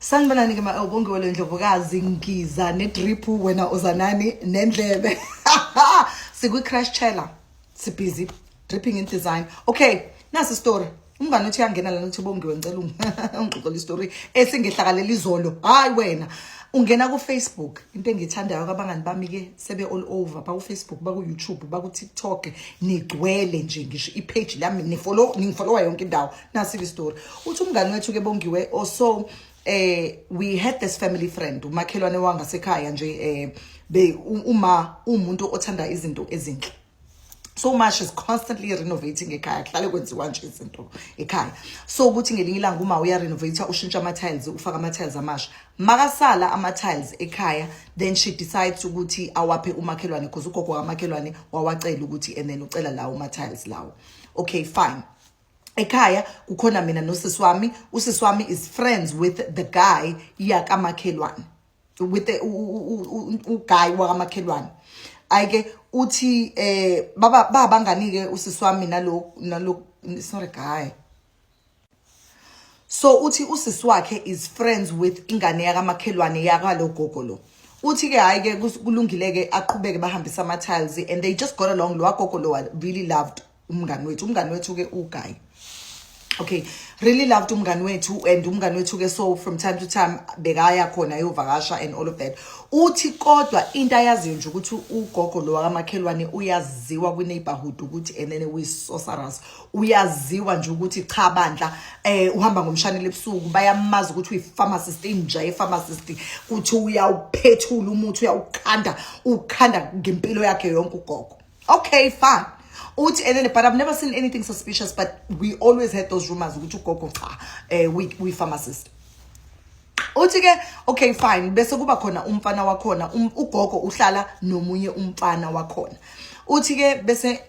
Sanibonani ke ma ubongiwe lendlovukazi ngiza ne drip wena uza nani nendlebe. Sikwi crash chela. Sibhizi dripping in design. Okay, nasi story. Umngane uthi uyangena lana uthi bongiwe ngicela ungixoxele istory esingehlakalela izolo. Hayi wena. Ungena ku Facebook into engithandayo kwabangani bami ke sebe all over baku Facebook baku YouTube baku TikTok nigcwele nje ngisho i page lami ni follow ningifollowa yonke indawo nasi le story uthi umngani wethu ke bongiwe also we had this family friend umakhelwane wangasekhaya nje be uma umuntu othanda izinto ezinhle so much is constantly renovating ekhaya kuhlale kwenziwa nje izinto ekhaya so ukuthi ngelinye ilanga uma uya renovate ushintsha ama tiles ufaka ama tiles amasha makasala ama tiles ekhaya then she decides ukuthi awaphe umakhelwane because ugogo kamakhelwane wawacela ukuthi and then ucela lawo ma tiles lawo okay fine ekhaya kukhona mina nosisi wami usisi wami is friends with the guy yakamakhelwane with the uguy wakamakhelwane ayike uthi baba babangani ke usisi wami nalo nalo it's not a guy so uthi usisi wakhe is friends with ingane yakamakhelwane yakalo gogo lo uthi ke hayi ke kulungile ke aqhubeke bahambisa ama tiles and they just got along lo gogo lo really loved umngani wethu umngani wethu ke uguy okay really loved umngani wethu and umngani wethu ke so from time to time bekaya khona eyovakasha and all of that uthi kodwa into ayaziyo nje ukuthi ugogo lo wakamakhelwane uyaziwa kwi neighborhood ukuthi and then uyi sorcerers uyaziwa nje ukuthi cha bandla uhamba ngomshanelo ebusuku bayamazi ukuthi uyi pharmacist inja ye pharmacist kuthi uyawuphethula umuthi uyawukhanda ukhanda ngempilo yakhe yonke ugogo okay fine uthi and then but I've never seen anything suspicious but we always had those rumors ukuthi ugogo cha we pharmacist uthi ke okay fine bese kuba khona umfana wakhona ugogo uhlala nomunye umfana wakhona uthi ke bese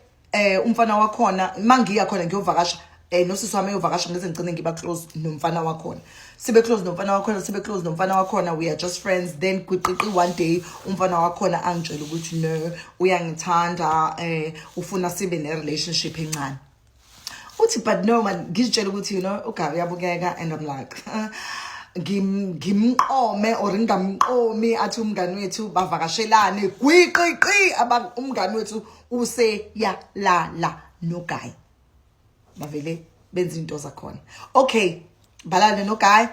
umfana wakhona mangiya khona ngiyovakasha nosisi wami eyovakasha ngize ngigcine ngiba close nomfana wakhona sibe close nomfana wakhona sibe close nomfana wakhona we are just friends then gwiqiqi one day umfana wakhona angitshela ukuthi no uyangithanda ufuna sibe ne relationship encane uthi but no man ngizitshela ukuthi you know ugabi uyabukeka and I'm like ngimqome or ngingamqomi athi umngani wethu bavakashelane gwiqiqi umngani wethu useyalala noguy bavele benza into zakhona okay balane noguy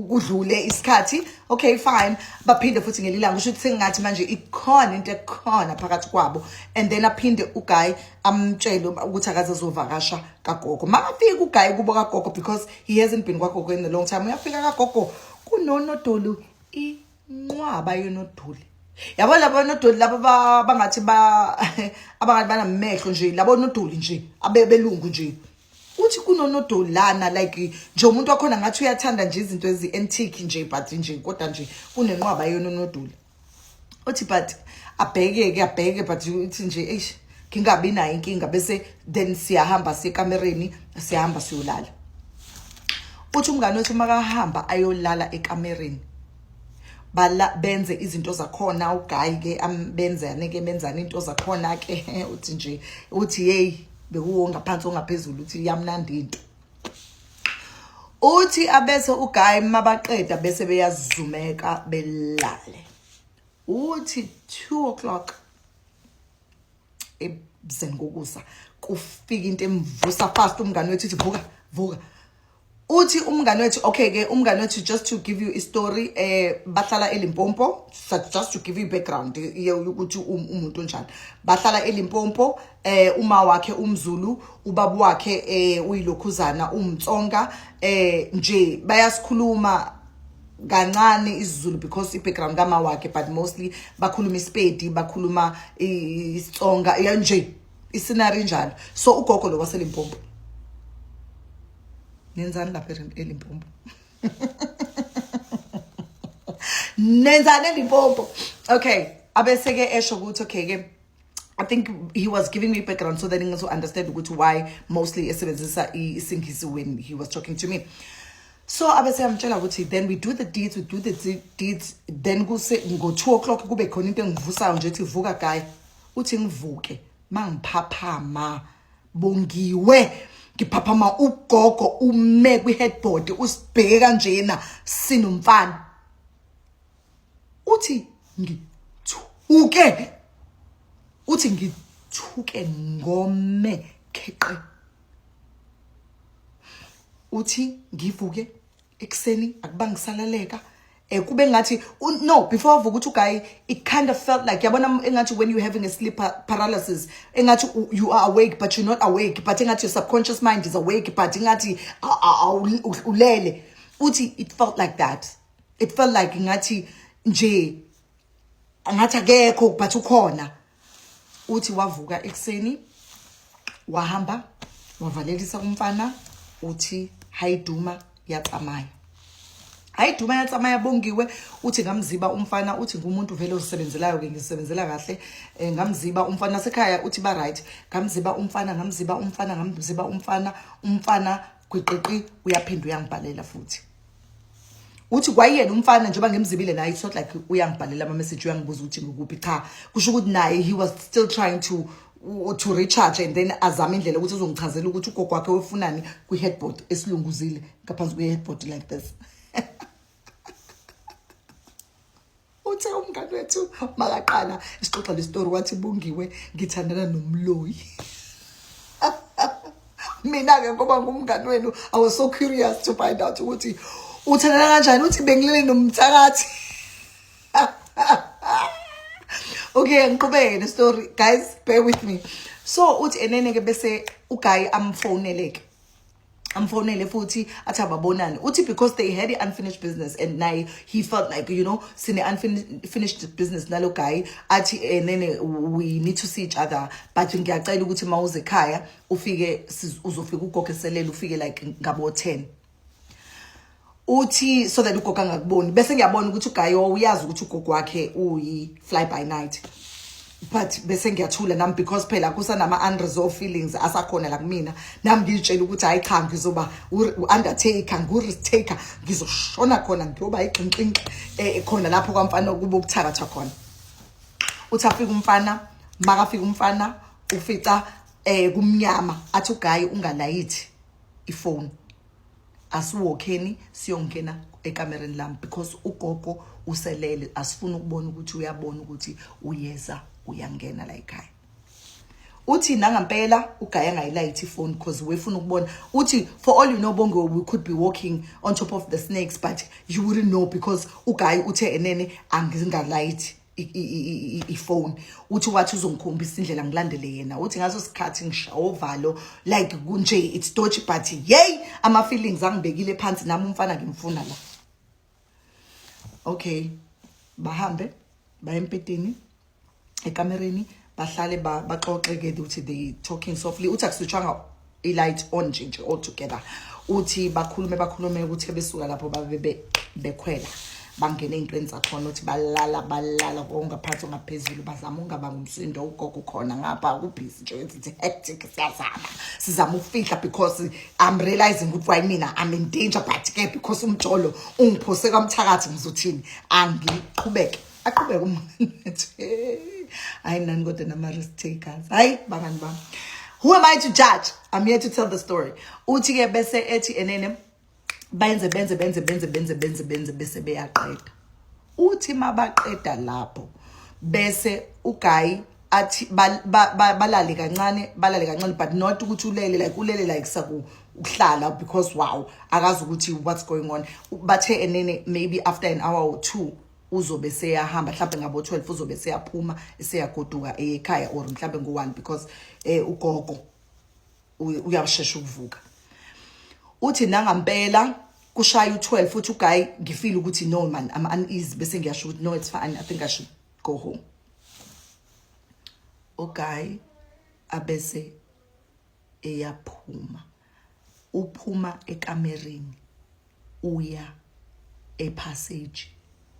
kudlule isikhathi okay fine baphinde futhi ngelilanga kusho ukuthi sengathi manje ikhona into ekhona phakathi kwabo and then aphinde uguy amtshele ukuthi akaze azovakasha kagogo makafika uguy kubo kagogo because he hasn't been kwagogo in a long time uyafika kagogo kunonodoli inqwaba yonodoli yabo labo nodoli labo bangathi ba abangathi banamehlo nje labo nodoli nje abebelungu nje uthi kunonodoli lana like nje umuntu wakhona ngathi uyathanda nje izinto ezi antique nje but nje kodwa nje kunenqwaba yononodoli uthi but abheke ke abheke but uthi nje eish ngingabi nayo inkinga bese then siyahamba siye ekamereni siyahamba siyolala uthi umngane wethu makahamba ayolala ekamereni bala benze izinto zakhona uguy ke ambenzane ke benzana into zakhona ke uthi nje uthi hey bekuwo ngaphansi ongaphezulu uthi yamnandi into uthi abese uguy mabaqeda bese beyazumeka belale uthi 2 o'clock ebuzeni kokusa kufika into emvusa fast umngane wethu uthi vuka vuka uthi umngane wethu okay ke umngane wethu just to give you a story bahlala eLimpopo just to give you background ukuthi umuntu onjani bahlala eLimpopo uma wakhe umZulu ubaba wakhe uyilokhuzana umtsonga nje bayasikhuluma kancane isiZulu because i-background kama wakhe but mostly bakhuluma isipedi bakhuluma isitsonga nje iscenario njalo so ugogo lo waseLimpopo nenzani lapha eLimpopo nenzani eLimpopo okay abese ke esho ukuthi okay ke I think he was giving me background so that he also understand ukuthi why mostly esebenzisa isingisi when he was talking to me so abese yamtshela ukuthi then we do the deeds we do the deeds then kuse ngo 2 o'clock kube khona into engivusayo nje ethi vuka guy uthi ngivuke mangiphaphama bongiwe Ngiphaphama ugogo ume kwi-headboard usibheke kanjena sinomfana. Uthi ngithuke, uthi ngithuke ngome kheqe. Uthi ngivuke ekuseni akubangisalaleka kube ngathi no, before avuka uthi uguy, it kind of felt like, yabona, engathi when you having a sleep paralysis, engathi you are awake but you're not awake, but engathi your subconscious mind is awake, but engathi ulele. Uthi it felt like that. It felt like ngathi nje ngathi akekho but ukhona. Uthi wavuka ekuseni, wahamba wavalelisa umfana. Uthi hayiduma yatsamaya, hayiduma yatsamaya, Bongiwe. Uthi ngamziba umfana. Uthi ngumuntu vele ozisebenzelayo ke, ngizisebenzela kahle. Ngamziba umfana sekhaya. Uthi ba right, ngamziba umfana, ngamziba umfana, ngamziba umfana. Umfana gwiqiqi uyaphinda uyangibhalela futhi. Uthi kwayena umfana njengoba ngimzibile naye, it's not like uyangibhalela ama-message, uyangibuza ukuthi ngikuphi. Cha, kusho ukuthi naye he was still trying to recharge and then azame indlela ukuthi uzongichazela ukuthi ugogo wakhe wefunani kwi-headboard esilunguzile ngaphansi kwe-headboard like this. Uthe umngane wethu makaqala isixoxa le story, wathi, "Bongiwe, ngithandana nomloyi." Mina-ke, ngoba ngumngane wenu, I was so curious to find out ukuthi uthandana kanjani. Uthi bengilele nomthakathi. Okay, ngiqhubeke ne-story, guys, bear with me. So uthi enene-ke bese uguy amfonele-ke, amfonele futhi, athi ababonani. Uthi because they had unfinished business and naye he felt like sine unfinished business nalo guy. Athi nene we need to see each other, but ngiyacela ukuthi mawuze ekhaya ufike uzofika ugogo eselele, ufike like ngabo 10. Uthi so that ugogo angakuboni. Bese ngiyabona ukuthi uguy uyazi ukuthi ugogo wakhe uyi fly by night, but bese ngiyathula nami because phela kusanama unresolved feelings asakhona la kumina. Nami ngiyitshela ukuthi hayi cha, ngizoba u-undertaker, ngu-risk taker, ngizoshona khona, ngiyoba igxinxinxi khona lapho kwamfana kuba ukuthakatha khona. Uthi afika umfana, makafika umfana ufica kumnyama. Athi uguy, "Ungalayithi ifone, asiwokheni siyongena ekamereni lami because ugogo uselele, asifuni ukubona ukuthi uyabona ukuthi uyeza uyangena la ekhaya." Uthi nangampela uguy angayilayithi ifone because wefuna ukubona. Uthi for all you know, Bongo, we could be walking on top of the snakes, but you wouldn't know because uguy uthe enene angingalayithi ifone. Uthi wathi uzongikhombisa indlela, ngilandele yena. Uthi ngaso sikhathi ngishawa uvalo, like kunje it's dodgy, but yey, ama feelings angibekile phansi nami, umfana ngimfuna la. Okay, bahambe baye empeteni ekamereni, bahlale baxoxe ke. Uthi they talking softly. Uthi akuswitchwanga i-light on nje nje all together. Uthi bakhulume, bakhulume ukuthi besuka lapho babe bekhwela bangena ey'ntweni zakhona. Uthi balala, balala kongaphansi ongaphezulu, bazama ukungabanga umsindo, ugogo khona ngapha kubhizi nje. It's hectic, siyazama, sizama ukufihla because I'm realizing ukuthi why mina I'm in danger, but ke because umjolo ungiphose kwamthakathi, ngizothini? Angiqhubeke, aqhubeke umngane wethu. Hayi nani kodwa nama-risk takers, hayi bangani bami, who am I to judge? I'm here to tell the story. Uthi-ke bese ethi enene benze benze benze benze benze benze benze, bese beyaqeda. Uthi mabaqeda lapho bese uguy athi balale kancane, balale kancane, but not ukuthi ulele like ulele like saku ukuhlala because wow, akazi ukuthi what's going on. Bathe enene maybe after an hour or two uzobe seyahamba, mhlawumbe ngabo 12 uzobe seyaphuma, eseyagoduka ekhaya, or mhlawumbe ngo1 because ugogo uyashesha ukuvuka. Uthi nangampela kushaya u12 futhi uguy ngifeel ukuthi no man, I'm uneasy, bese ngiyasho ukuthi no, it's fine, I think I should go home. Uguy abese eyaphuma, uphuma ekamereni, uya epassage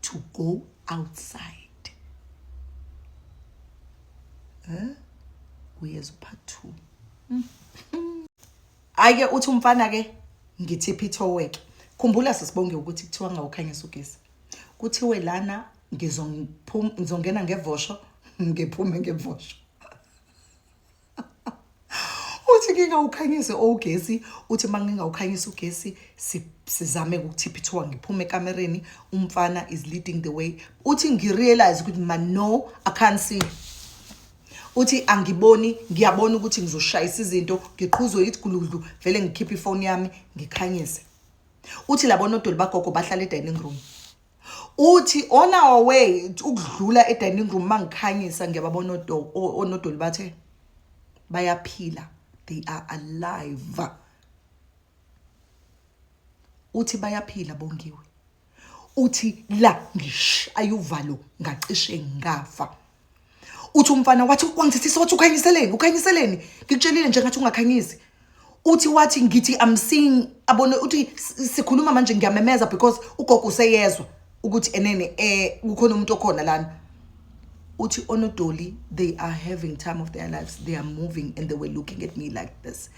to go outside. Uyeza part 2. Ayike, uthi umfana ke ngithipha ithoweke. Khumbula sisibonge ukuthi kuthiwa ngawukhanyisa ugesi, kuthiwe lana ngizongena ngevosho, ngiphume ngevosho. Uthi ngingawukhanyisi ugesi, uthi uma ngingawukhanyisi ugesi sizame ukuthiphithiwa ngiphume ekamereni, umfana is leading the way. Uthi ngirealize ukuthi man no, I can't see. Uthi angiboni, ngiyabona ukuthi ngizoshayisa izinto, ngiqhuzwe isiguludlu, vele ngikhiphe ifoni yami ngikhanyise. Uthi labo nodoli bagogo bahlala e-dining room. Uthi on our way ukudlula e-dining room mangikhanyisa ngiyababona onodoli bathe bayaphila, they are alive. Uthi bayaphila Bongiwe. Uthi la ngishaya uvalo ngacishe ngafa. Uthi umfana wathi wangithethisa wathi ukhanyiseleni, ukhanyiseleni, ngikutshelile nje ngathi ungakhanyisi. Uthi wathi ngithi I'm seeing abone, uthi sikhuluma manje ngiyamemeza because ugogo useyezwa ukuthi enene kukhona umuntu okhona lana. Uthi onodoli they are having time of their lives, they are moving and they were looking at me like this.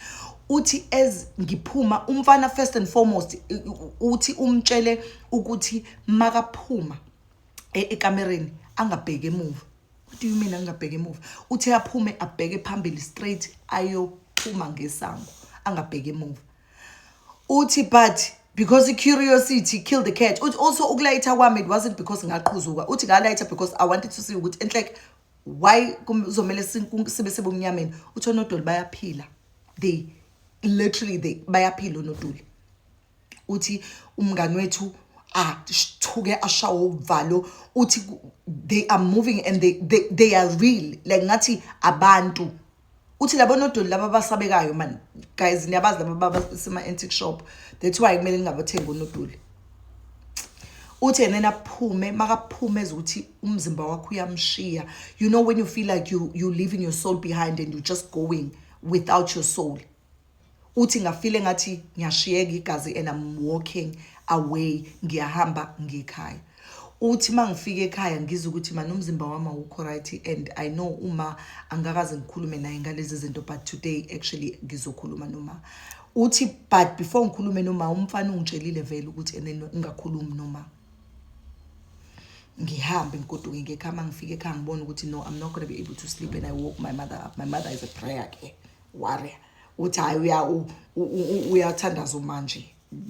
Uthi as ngiphuma umfana first and foremost uthi umtshele ukuthi makaphuma ekamereni angabheki emuva. What do you mean angabheki emuva? Uthi aphume abheke phambili straight ayophuma ngesango angabheki emuva. Uthi but because the curiosity killed the cat. Uthi also ukulayitha kwami it wasn't because ngaqhuzuka. Uthi ngalayitha because I wanted to see ukuthi enhleke why kuzomele sibe sebumnyameni. Uthi onodoli bayaphila. They literally they bayaphila onodoli. Uthi umngani wethu athuke ashawe uvalo. Uthi they are moving and they are real, like ngathi abantu. Uthi labo nodoli laba abasabekayo man, guys niyabazi laba abasema antique shop, that's why kumele ningabathengi onodoli. Uthi and then aphume, makaphume ezukuthi umzimba wakho uyamshiya. You know when you feel like you leaving your soul behind and you just going without your soul. Uthi ngafile ngathi ngiyashiyeka igazi and I'm walking away, ngiyahamba ngikhaya. Uthi mangifika ekhaya ngizwe ukuthi man umzimba wami awukho right and I know uma angakaze ngikhulume naye ngalezi zinto, but today actually ngizokhuluma noma. Uthi but before ngikhulume noma umfana ungitshelile vele ukuthi and then ungakhulumi noma. Ngihambe ngigoduke ngekhaya, mangifika ekhaya ngibona ukuthi no, I'm not going to be able to sleep and I woke my mother up. My mother is a prayer ke warrior. Uthi hayi uyathandaza manje,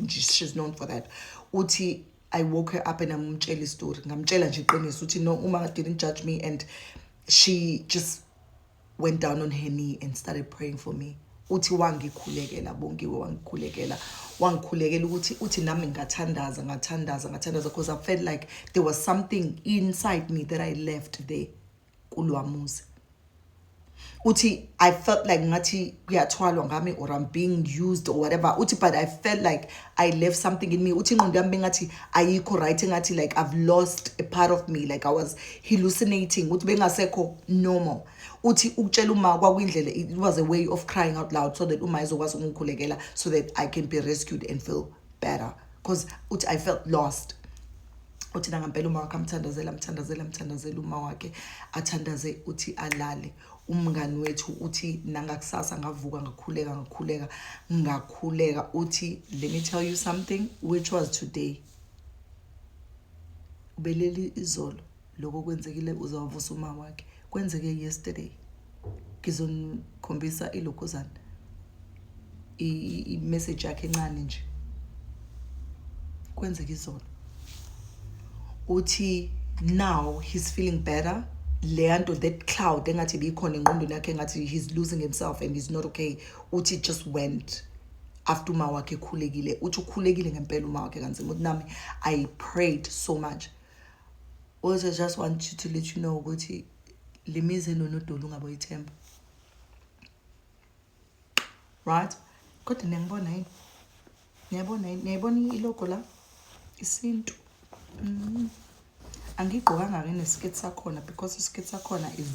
she's known for that. Uthi I woke her up and amtshela story, ngamtshela nje iqiniso. Uthi no, uma didn't judge me and she just went down on her knee and started praying for me. Uthi wangikhulekela Bongiwe, wangikhulekela, wangikhulekela ukuthi uthi nami ngathandaza, ngathandaza, ngathandaza because I felt like there was something inside me that I left there kulwamuzi. Uthi I felt like ngathi kuyathwalwa ngami or I'm being used or whatever. Uthi but I felt like I left something in me. Uthi ingqondo yami bengathi ayikho right, ngathi like I've lost a part of me, like I was hallucinating. Uthi bengasekho normal. Uthi ukutshela uma kwakuyindlela, it was a way of crying out loud so that uma ezokwazi ukungikhulekela so that I can be rescued and feel better, because uthi I felt lost. Uthi nangampela uma wakhe amthandazela, amthandazela, amthandazela uma wakhe athandaze, uthi alale. Umngani wethu uthi nangakusasa ngavuka ngakhuleka, ngakhuleka, ngakhuleka. Uthi let me tell you something, which was today. Ubeleli izolo lokho kwenzekile, uzavusa uma wakhe. Kwenzeke yesterday. Ngizonikhombisa ilokhuzana i-message yakhe encane nje. Kwenzeke izolo. Uthi now he's feeling better. Leyanto, that cloud engathi ibikhona engqondweni yakhe engathi he's losing himself and he's not okay. Uthi just went after uma wakhe ekhulekile. Uthi ukhulekile ngempela uma wakhe kanzima. Uthi nami I prayed so much. Also I just want you to let you know ukuthi limize nonodoli ungaboyithemba. Right? Kodwa niyangibona yini? Niyabona yini? Niyayibona ilogo la? Isintu. Angigqokanga ke neskirt sakhona because iskirt sakhona is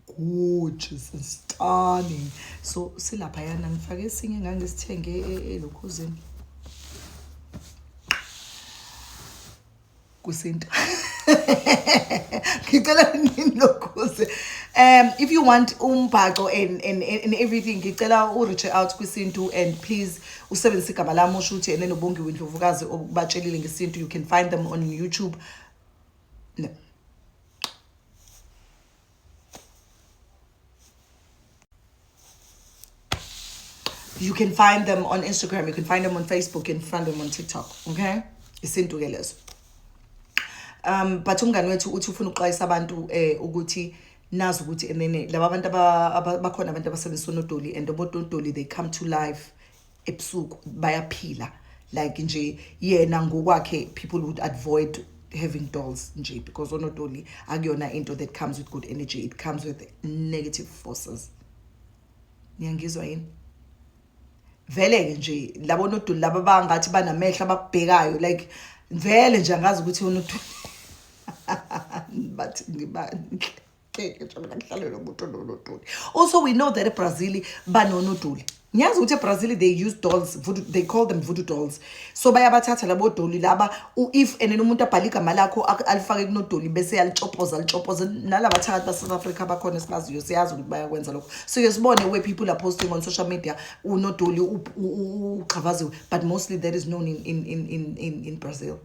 gorgeous and stunning. So silapha yana ngifake esinye ngangisithenge elokhuzeni. Kusintu. Ngicela ninilokhuze. If you want umbhaco and everything, ngicela u reach out kwisintu and please usebenzise igama lami usho ukuthi ene noBongiwe Indlovukazi okubatshelile ngesintu. You can find them on YouTube. No. You can find them on Instagram, you can find them on Facebook, you can find them on TikTok, okay? Isintu ke leso. But umngani wethu uthi ufuna ukuxwayisa abantu ukuthi nazi ukuthi enene laba bantu bakhona abantu abasebenzisa onodoli, and obododoli they come to life ebusuku, bayaphila. Like nje yena ngokwakhe, people would avoid having dolls nje because onodoli akuyona into that comes with good energy, it comes with negative forces. Niyangizwa yini? Vele-ke nje labo nodoli laba bangathi banamehlo abakubhekayo, like vele nje angazi ukuthi unodoli bathi ngeke nje mina ngihlale nomuntu ononodoli. Also, we know that eBrazil banonodoli. Ngiyazi ukuthi eBrazil they use dolls, voodoo, they call them voodoo dolls. So bayabathatha labo doli laba, if and then umuntu abhala igama lakho alifake kunodoli bese yalitshopoza alitshopoza. Nalaba thakathi ba South Africa bakhona esibaziyo, siyazi ukuthi bayakwenza lokho. So sibone where people are posting on social media unodoli uqhavaziwe, but mostly that is known in Brazil.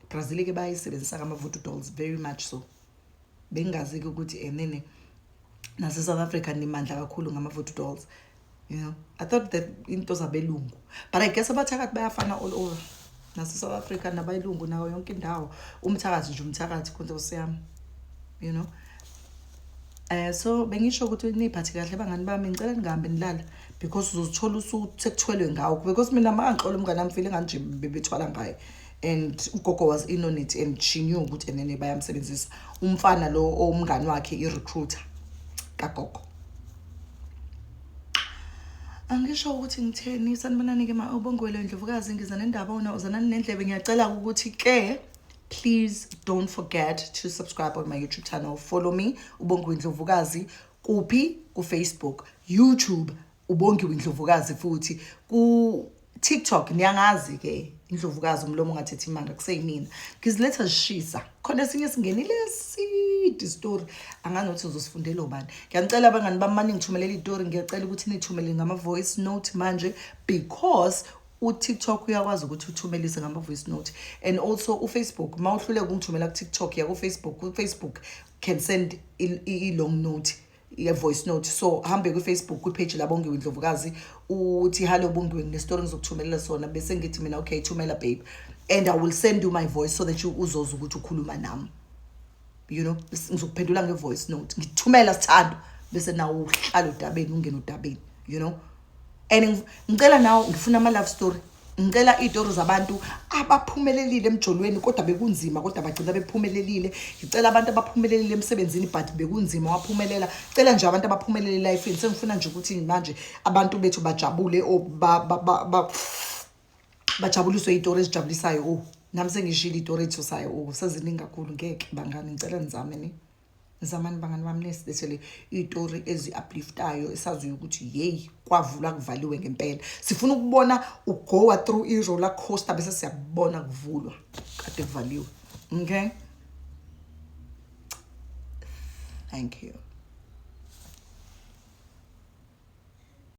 Brazil ke bayisebenzisa kama voodoo dolls very much so. Bengazi-ke ukuthi enene nase South Africa nimandla kakhulu ngama voodoo dolls. I thought that into zabelungu, but I guess abathakathi bayafana all over, nase South Africa nabayilungu nayo yonke indawo. Umthakathi nje umthakathi, khonto siyami. So bengisho ukuthi niphathe kahle bangani bami, ngicela ningahambe nilala because uzozithola usekuthwelwe ngawo, because mina makangixola umngane wami feel ngathi nje bebethwala ngaye, and ugogo was in on it and she knew ukuthi enene bayamsebenzisa umfana lo owumngani wakhe, i-recruiter kagogo. Angisho ukuthi ngitheni. Sanibonani-ke ma ubongwele Ndlovukazi, ngiza nendaba ona uzanani nendlebe. Ngiyacela ukuthi ke please don't forget to subscribe on my YouTube channel, follow me, Ubongiwe Ndlovukazi, kuphi? Ku-Facebook, YouTube, Ubongiwe Ndlovukazi, futhi ku-TikTok niyangazi ke, Indlovukazi umlomo ungathethi imanga, kuseyimina ngiziletha zishisa. Khona esinye singenile eside story, angangothi uzosifundela ubani. Ngiyacela abangani bami, mani ngithumelela itori, ngiyacela ukuthi nithumele ngama-voice note manje because uTikTok uyakwazi ukuthi uthumelise ngama-voice note, and also uFacebook. Ma uhluleka ukungithumela ku-TikTok, ya ku-Facebook, uFacebook can send i-long note, i-voice note. So hambe kwi-Facebook, kwi-page laBongiwe Indlovukazi, uthi, "Hallo Bongiwe, nginestori ngizokuthumelela sona," bese ngithi mina, "Okay, thumela babe," and I will send you my voice so that you uzozwa ukuthi ukhuluma nami. Ngizokuphendula nge-voice note, ngithumela sithando, bese nawe uhlala udabeni, ungene udabeni. And ngicela nawe, ngifuna ama-love story, ngicela iy'tori zabantu abaphumelelile emjolweni kodwa bekunzima, kodwa bagcina bephumelelile. Ngicela abantu abaphumelelile emsebenzini but bekunzima, waphumelela. Cela nje abantu abaphumelele elifini. Sengifuna nje ukuthi manje abantu bethu bajabule or bajabuliswe iy'tori ezijabulisayo. Oh, nami sengishilo, iy'tori ey'thusayo, oh, seziningi kakhulu. Ngeke bangani, ngicela nizame, ni zamani bangani bami, nisilethele iy'tori ezi-upliftayo, esaziyo ukuthi yeyi, kwavulwa kuvaliwe ngempela. Sifuna ukubona ugowa through i-roller coaster bese siyakubona kuvulwa kade kuvaliwe. Okay, thank you.